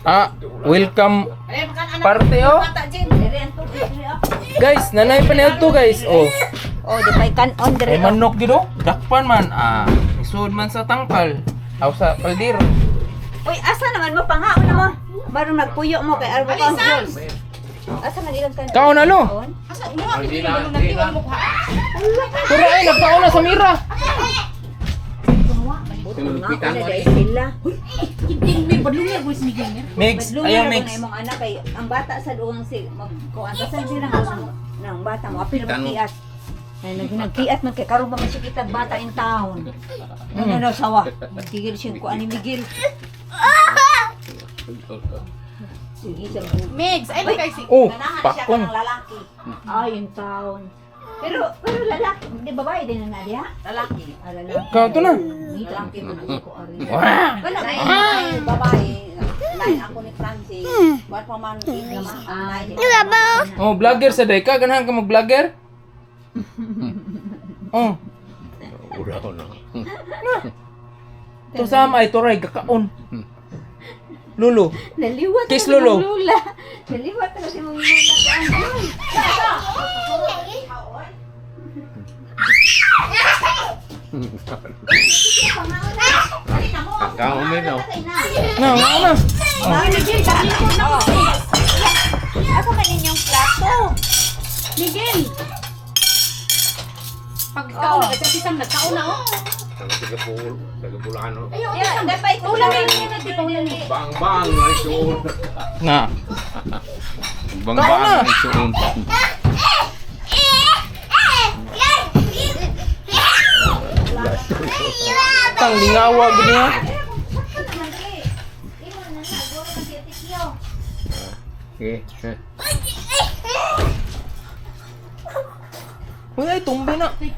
Ah, welcome parte oh. Diri ang tubig diri oh. Guys, nanay pa niya to, guys. Oh. Oh, di pa ikan-on diri. Ay manok gid oh. Dakpan man ah. Isud man sa tangkal. Aw sa kaldero. Uy, asa naman mo pangaon na mo? Marong nagpuyo mo kay arbo ka. Asa man ilang kan? Kaon na lo. Pero ay nagkaon na sa mira. Pangaon na dai sila. Mix, Madlungan ayaw na mix. ko na imong anak kay ang bata sa dugang si magkuan ta sa sila nang bata mo apil mo kiat. Ay nagkiat man kay karon pa man siya kitag bata in town. Ano na sawa. Tigil siya ko ani Miguel. Sige sa Migs, ay kay si Oh, Ganahan siya pakong. kanang lalaki. Ay, in town. Pero pero lalaki, di babae din na diha? Lalaki. Ah, lalaki. Kaon to na. Lalaki man ko ari. Wah! Wala Ay, babae. Lain ako ni Francis. Buat pa man Ah, Oh, vlogger sa day ka, ganahan ka mag-vlogger? Oh, Ura ko na. to sama ay turay gakaon. Lolo. Naliwat Kiss na si Lolo. mong Lula. Naliwat na si mong Lula. Kaon mo na. Na, na, na. Asa man inyong plato? Miguel. Pag kaon na kasi Sam nagkaon na oh. Taga Bulano. Yeah, dapat Ulan na yun na di pa ulan ni. Bang bang ay suon. Na. Bang Kaon na. bang ay suon. Tang lingawa gid niya. Okay. Uy, ay tumbi na.